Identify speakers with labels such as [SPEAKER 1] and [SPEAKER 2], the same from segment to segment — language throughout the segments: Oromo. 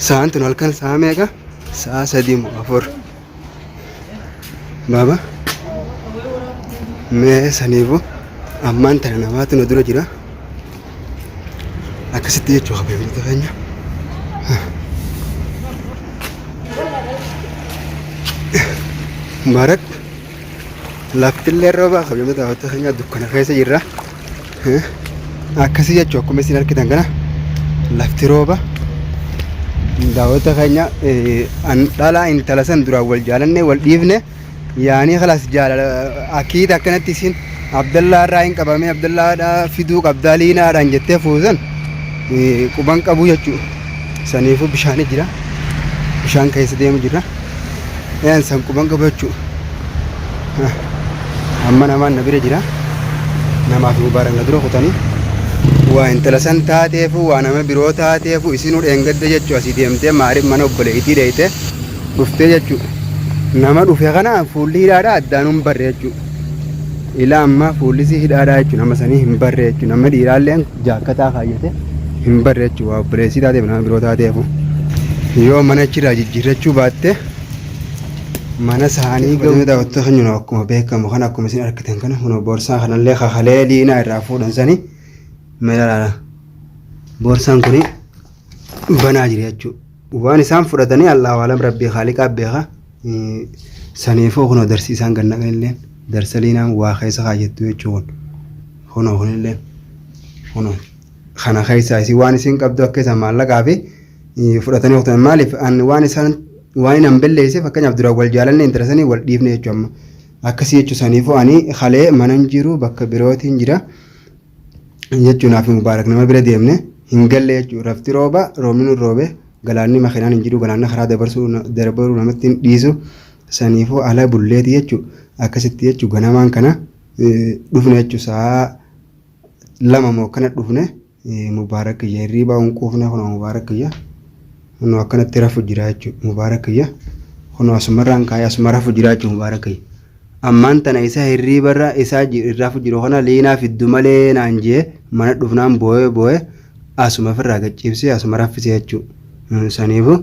[SPEAKER 1] Sa'aan tun halkan sa'a meeqa? Sa'a 3 moo 4? Baaba mee saniifu ammaan tana namaatu na dura jira. Akkasitti jechuu kabajamtoota keenya. Mubaarak laftillee roobaa kabajamtoota daawwattoota keenya dukkana keessa jirra. Akkasii jechuu akkuma isin argitan kana lafti rooba. Daawwattoota keenya dhalaa intala san duraan wal jaalannee wal dhiifne. Yaanii kalaas jaalala akiida akkanatti isin Abdallaa irraa hin qabamee Abdallaadha fiduu qabdaa liinaadhaan jettee fuusan quban qabuu jechuudha. Saniifuu bishaani jira. Bishaan keessa deemu jira. Yaan san quban qabu jechuudha. Amma namaan na bira jira. Namaaf mubaarak na dura kutanii. Waa intala san taateefu waa nama biroo taateefu isinuu dheengadda jechuu asii deemtee maariif mana obboleettii dheeyte. Dhuftee jechuudha. Nama dhufe kana fuulli hidhaadhaa addaan hin barre jechuudha. Ilaa ammaa fuulli isii hidhaadhaa jechuudha. Nama sanii hin barre jechuudha. Nama dhiiraallee jaakkataa kaayyate hin barre jechuudha. Waa obboleessii taateef nama biroo taateefu. Yoo mana achirraa jijjiirrachuu baatte mana isaanii gahu. Daawwattoota keenya akkuma beekamu kana akkuma isin argitan kana kun boorsaa kanallee kakalee liinaa irraa fuudhan sanii mee ilaala. Boorsaan kuni banaa jira jechuudha. Waan isaan fudhatanii Allahu alam rabbii haaliqaa beeka. Saniifuu kunoo darsi isaan gad naqanillee darsa liinaan waa keessa kaayyattu jechuu kun. Kunoo kunillee kunoo kana keessaa isin waan isin qabdu akka isaan maallaqaa fi fudhatanii kutan maaliif an waan isaan waan hin balleesse fakkeenyaaf duraan wal jaalanne intala sanii wal dhiifne jechuu amma akkasii jechuu saniifuu ani kalee mana hin jiru bakka birootiin jira. Jechuun fi Mubaarak nama bira deemne hin galle jechuudha. Rafti rooba roobni nu roobe galaanni makiinaan hin jiru galaanni karaa dabarsuu dabaruu namatti hin dhiisu saniifuu ala bulleeti jechuudha. Akkasitti jechuudha ganamaan kana dhufne jechuudha sa'a 2 moo akkana dhufne Mubaarak kiyya hirriibaa hin quufne kunoo Mubaarak kiyya kunoo akkanatti rafu jira jechuudha Mubaarak kiyya kunoo asumarraan kaa'ee asuma rafu jira jechuudha Mubaarak kiyya. Ammaan tana isa hirriibarra isaa irraafu jiru kana liinaa fiddu malee naan jee mana dhufnaan boo'ee boo'ee asuma ofirraa gad ciibsee asuma raffise jechuu. Saniifu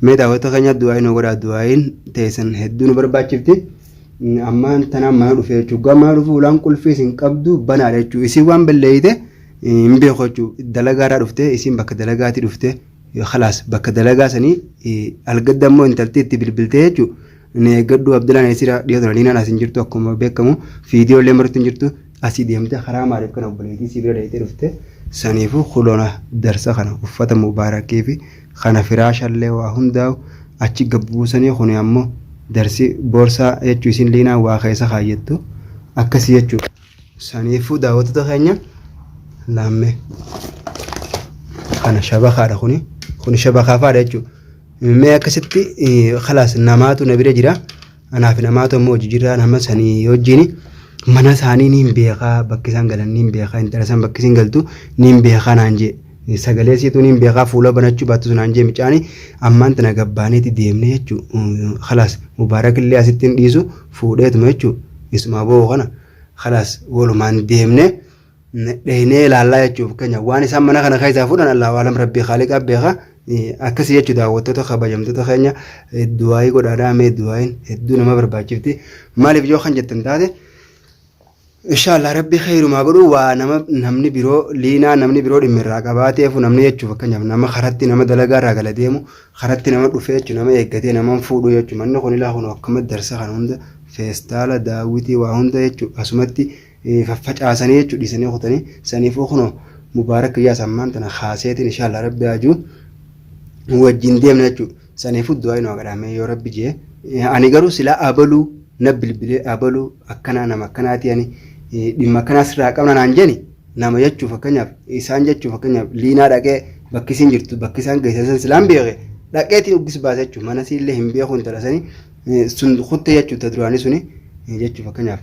[SPEAKER 1] mee daawwattoota keenya du'aa'ii nu godhaa du'aa'iin teessan hedduu nu barbaachifti. Ammaan tanaan mana dhufe jechuu. Gaafa mana dhufu ulaan qulfii isin qabdu banaadha jechuu. Isin waan balleeyite hin beeku jechuu. Dalagaarraa dhufte isin bakka dalagaati dhufte. Khalaas bakka dalagaa sanii algadda immoo intalti itti bilbiltee jechuu. Ni eeggadhu Abdulaan eessira dhiyoo tana Liinaan as hin jirtu akkuma beekamu fiidiyoo illee marti hin jirtu asii deemtee karaa maaliif kana obboleettii sii bira dheeytee dhufte saniifuu kuloona darsa kana uffata mubaarakii fi kana firaashallee waa hundaa'u achi gabbuusanii kuni ammoo darsi boorsaa jechuu isin Liinaan waa keessa kaayyattu akkasii jechuudha. Saniifuu daawwattoota keenya laammee kana shabakaadha kuni kuni shabakaa fa'aadha jechuudha. Mee akkasitti kalaas namaatu na bira jira. Anaaf namaatu ammoo hojii jira nama sanii wajjin mana isaanii niin beekaa bakki isaan galan niin beekaa intala san bakki isin galtu niin beekaa naan jee. Sagalee siituu niin beekaa fuula banachuu baattus naan jee micaani ammaan tana gabbaaneeti deemne jechuu kalaas mubaarak illee asitti hin dhiisu fuudheetuma jechuu isumaa boo'u kana kalaas walumaan deemne. Dheeynee ilaallaa jechuuf fakkeenya waan isaan mana kana keessaa fuudhan Allahu alam rabbii khaaliqaa beeka akkasii jechuu daawwattoota kabajamtoota keenya du'aayii godhaadhaa mee du'aayiin hedduu nama barbaachifti maaliif yoo kan jettan taate inshaallah rabbii kheyrumaa godhu waa nama namni biroo liinaa namni biroo dhimma irraa qabaateefu namni jechuuf fakkeenyaaf nama karatti nama dalagaa irraa gala deemu karatti nama dhufee jechuun nama eeggatee nama fuudhu jechuun manni kun ilaa kun akkuma darsa kana hunda feestaala daawwitii waa hunda jechuun asumatti faffacaasanii jechuudha dhiisanii kutanii saniifuu kunoo mubaarak kiyyaas ammaan tana kaaseetiin inshaallah rabbi haajuu wajjin deemna jechuudha saniifuu du'aa inuu agadhaamee yoo rabbi jee ani garuu silaa abaluu na bilbilee abaluu akkanaa nama akkanaati ani dhimma akkanaa sirraa qabna naan jeni nama jechuu fakkeenyaaf isaan jechuu fakkeenyaaf liinaa dhaqee bakki isin jirtu bakki isaan geessan san silaan beeke dhaqeetiin uggis baase jechuudha mana siillee hin beeku intala sanii sun kutte jechuudha ta duraanii suni jechuun fakkeenyaaf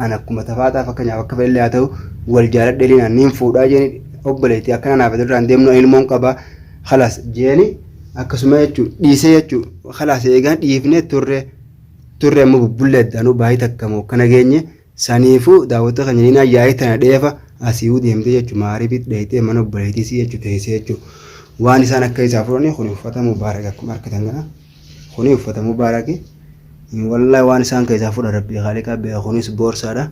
[SPEAKER 1] an akkuma tafaataa fakkeenyaaf akka fedhallee haa ta'u wal jaaladhee liinaan niin fuudhaa jeeni obboleettii akkana naaf irraan deemnu ilmoon qabaa khalaas jeeni akkasuma jechuun dhiisee jechuun khalaas eegaan dhiifnee turre turre amma bubbullee addaanuu baay'ee takka moo akkana geenye Saniifuu daawwattoota keenya liinaa yaa'ii tana dheefa asiiuu deemtee jechuun maariifitti dheeytee mana obboleettii isii jechuun teessee jechuun. Waan isaan akka isaa fudhanii kun uffata mubaarak akkuma argitan kana kuni uffata mubaaraki. Wallahi waan isaan keessaa fudha rabbii haaliqaa beeka. Kunis boorsaadha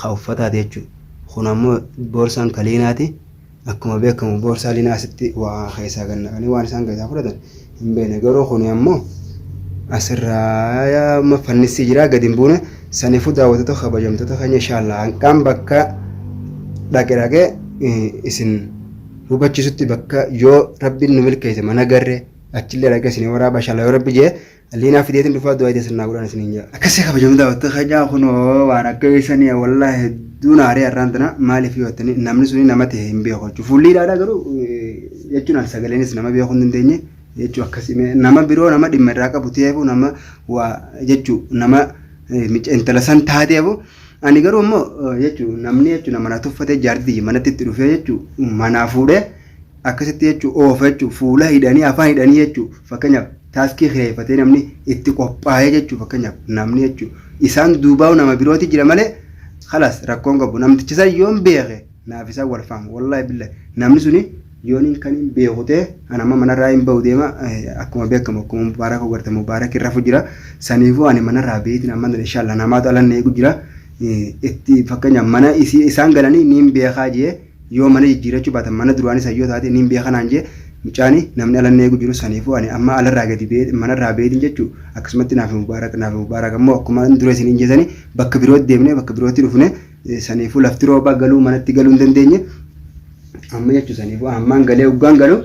[SPEAKER 1] ka uffataati jechuudha. Kun ammoo boorsaan kaliinaati. Akkuma beekamu boorsaa liinaa asitti waa keessaa gad naqanii waan isaan keessaa fudhatan hin beekne. Garuu kuni ammoo asirraa amma fannissii jira gadi hin buune. Saniifuu daawwattoota kabajamtoota keenya inshaAllah hanqaan bakka dhaqe dhaqee isin hubachiisutti bakka yoo rabbiin nu milkeesse mana garree achillee dhaqee isin waraaba inshaAllah yoo rabbi jee Liinaa fideetiin dhufaa du'aa teessan naa godhaan isiniin jaa. Akkasii kabajamuu daawwattoota keenyaa kunoo waan akka isanii wallaahi hedduun aaree har'aan tana maaliif yoo jettanii namni suni nama ta'e hin beeku jechuudha. Fuulli hidhaadha garuu jechuun an sagaleenis nama beekuu hin dandeenye jechuu akkasii nama biroo nama dhimma irraa qabu ta'eefu nama waa jechuu nama intala san taateefu ani garuu immoo jechuu namni jechuu nama na tuffatee jaartii manatti itti dhufee jechuu manaa fuudhee akkasitti jechuu oofa jechuu fuula hidhanii afaan hidhanii jechuu fakkeenyaaf taaskii kireeffatee namni itti qophaa'ee jechuu fakkeenyaaf namni jechuu isaan duubaa nama birooti jira malee kalas rakkoon qabu namtichi san yoon beeke naaf isaan wal faamu wallaahi billahi namni suni yoon hin kan hin beeku ta'e ani amma manarraa hin bahu deema akkuma beekamu akkuma mubaarak ogarte mubaarak irra jira saniifuu ani manarraa beetin amma inshallah namaatu alanna eegu jira itti fakkeenyaaf mana isaan galanii niin beekaa jee Yoo mana jijjiirachuu baatan mana duraanii san yoo taate niin beeka naan jee mucaani namni alan eegu jiru saniifuu ani amma alarraa gadi bee manarraa beetin jechuu akkasumatti naafi mubaarak naafi mubaarak ammoo akkuma dura isiniin jeesani bakka birootti deemne bakka birootti dhufne saniifuu lafti roobaa galuu manatti galuu hin dandeenye amma jechuu saniifuu ammaan galee uggaan galu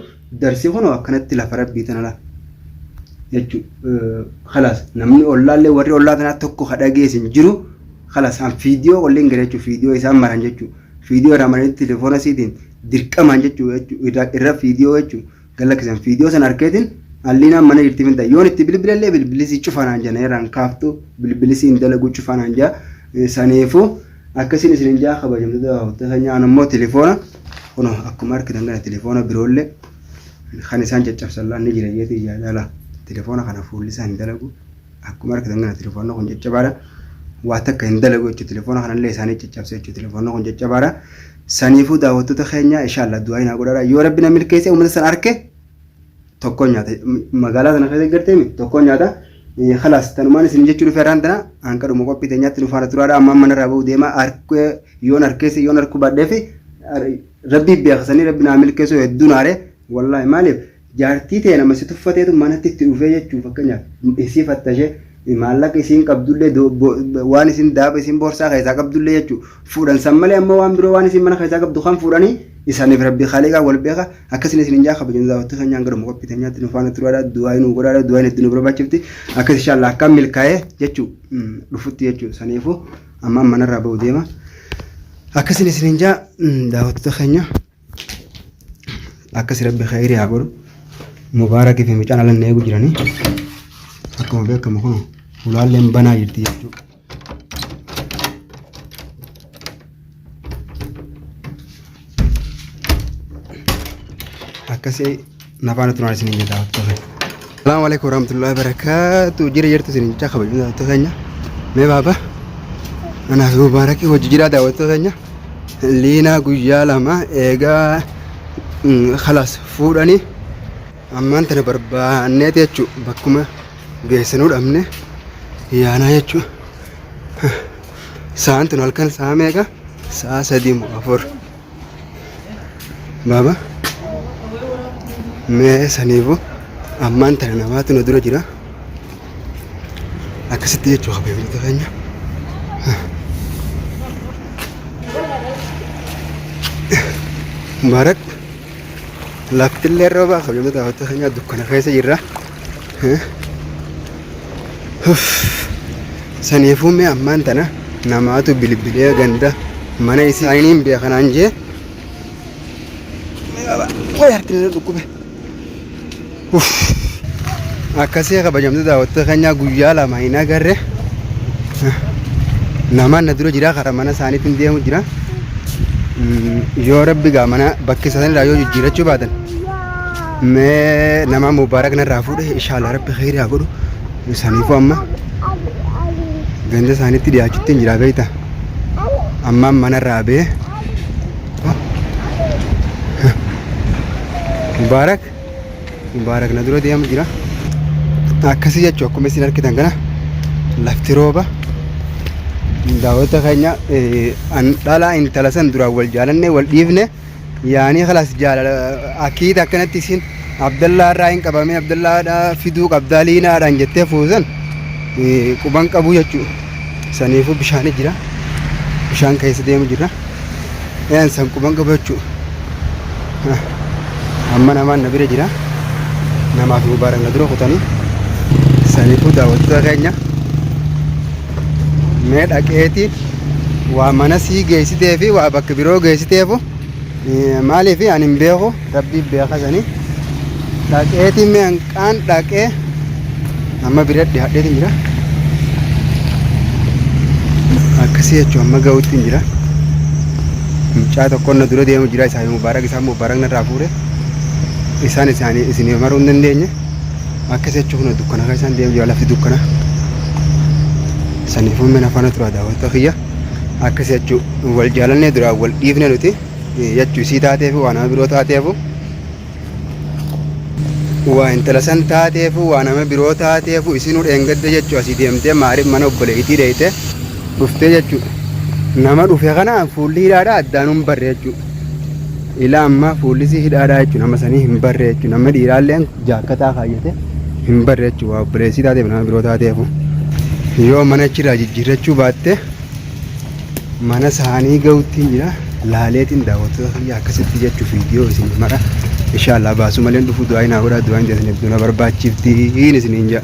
[SPEAKER 1] darsi kunoo akkanatti lafa rabbii tana laa jechuu kalaas namni ollaallee warri ollaa tanaa tokko ka dhageessin jiru kalaas an fiidiyoo olleen gale jechuu fiidiyoo isaan maran jechuu Fiidiyoo irraa maranii telefoona isiitiin dirqamaan jechuu irra irra fiidiyoo jechuu gad lakkisan. Fiidiyoo sana arkeetiin alliinaan mana jirti minta. Yoon itti bilbilallee bilbilisii cufaa naan jedha irraan kaaftu bilbilisii hin dalagu cufaa naan jedha. Saniifuu akkasiin isin hin jaa kabajamtoota daawwattoota keenya an ammoo telefoona kunoo akkuma argitan kana telefoona biroollee kan isaan caccabsan laan ni jira jeetii yaadala telefoona kana fuulli isaa hin dalagu. Akkuma argitan kana telefoonni kun caccabaadha. Waa takka hin dalagu jechuudha. Telefoona kanallee isaanii caccabse jechuudha. Telefoonni kun caccabaadha. Saniifuu daawwattoota keenya inshallah du'aa hinaa godhaadha. Yoo rabbi na milkeesse uummata san arke tokkoon nyaata. Magaalaa sana keessa garteemi tokkoon nyaata. Khalaas tanumaan isin jechuu dhufe irraan tana hanqa dhuma qophii teenyaatti nu faana turaadha. Amma manarraa ba'u deema arkee yoon arkeesse yoon arkuu baadheefi rabbii beeksisanii rabbi naa milkeessuu hedduun aare wallaahi maaliif Jaartii tee nama si tuffateetu manatti itti dhufee jechuu fakkeenyaaf isii fattashee maallaqa isiin qabdullee waan isin daaba isiin boorsaa keessaa qabdullee jechuu fuudhan san malee ammoo waan biroo waan isiin mana keessaa qabdu kan fuudhanii isaaniif rabbi kaaliqaa wal beeka akkasini isin hin jaa kabajamtoota daawwattoota keenyaan garuma qophii teenyaatti nu faana turaadha du'aa nu godhaadha du'aa hedduu nu barbaachifti akkas inshallah akkam milkaa'ee jechuu dhufutti jechuu saniifuu amma manarraa ba'u deema akkasini isin hin jaa daawwattoota keenya. Akkasi rabbi khayrii haa godhu. Mubaarakii fi mucaan alanna eegu jiranii. Akkuma beekamu kun hulaalleen banaa jirti jechuudha. Akkasi nafaana turaan isiniin jedha daawwattoota keenya. Salaamu alaikum warahmatullahi wabarakatuh. Jira jirtu isiniin jecha kabajuu daawwattoota keenya. Mee baaba anaaf mubaarakii hojii jiraa daawwattoota keenya. Liinaa guyyaa 2 eegaa kalaas fuudhanii ammaan tana barbaanneeti jechuu bakkuma geessanuu dhabne yaanaa jechuu sa'aan tun halkan sa'a meeqa sa'a 3 moo 4 baaba mee saniifu ammaan tana namaatu nu dura jira Akkasitti jechuu kabajamtoota keenya. Mubaarak laftillee roobaa kabajamtoota daawwattoota keenya dukkana keessa jirra. Saniifuu mee ammaan tana namaatu bilbilee ganda mana isaanii hin beekanaan jee. Way harki na dhukkube. Akkasii kabajamtoota daawwattoota keenyaa guyyaa 2 hin agarre. Namaan na dura jira karaa mana isaaniitiin deemu jira. Yoo rabbi gaa mana bakki isaanirraa yoo jijjiirachuu baatan mee nama mubaarak narraa fuudhe inshallah rabbi kheyrii haa godhu. Saniifuu amma ganda isaaniitti dhiyaachutti hin jira beekta. Ammaan manarraa bee. Mubaarak Mubaarak na dura deemu jira. Akkasii jechuun akkuma isin argitan kana lafti rooba. Daawwattoota keenya an dhalaa intala san duraan wal jaalanne wal dhiifne yaanii kalaas jaalala akiita akkanatti isin Abdallaa irraa hin qabamee Abdallaadhaa fiduu qabdaa liinaadhaan jettee fuusan quban qabu jechuudha. Saniifuu bishaani jira. Bishaan keessa deemu jira. Een san quban qabu jechuudha. Amma namaan na bira jira. Namaaf mubaarak na dura kutanii. Saniifuu daawwattoota keenya mee dhaqeetiin waa mana sii geessitee fi waa bakka biroo geessiteefu maaliif ani hin beeku rabbii beeka sanii dhaqeetiin mee hanqaan dhaqee amma bira dhiyaadheetiin jira. Akkasii jechuun amma ga'utti hin jira. Mucaa tokkoon na dura deemu jira isaa mubaarak isaan mubaarak narraa fuure isaan isaanii isin maruu hin dandeenye. Akkas jechuun kun dukkana kan isaan deemu jira lafti dukkana. Saniifuu mana faana tura daawwattoota kiyya. Akkas jechuun wal jaalannee duraan wal dhiifne nuti jechuu isii taateefu waa nama biroo taateefu. Waa intala san taateefu waa nama biroo taateefu isinuu dheengadda jechuu asii deemtee maariif mana obboleettii dheeyte dhuftee jechuu. Nama dhufe kana fuulli hidhaadha addaan hin barre jechuu. Ilaa ammaa fuulli isii hidhaadha jechuun nama sanii hin barre jechuun nama dhiiraalleen jaakkataa kaayyate hin barre jechuun waa obboleessii taateef nama biroo taateefu. Yoo mana achirraa jijjiirrachuu baatte mana isaanii ga'utti hin jira laaleetiin daawwattoota kiyya akkasitti jechuu viidiyoo isin mara inshaallah baasuu malee dhufu du'aa naa godhaa du'aan teessan hedduu na barbaachiftiin isiniin jedha.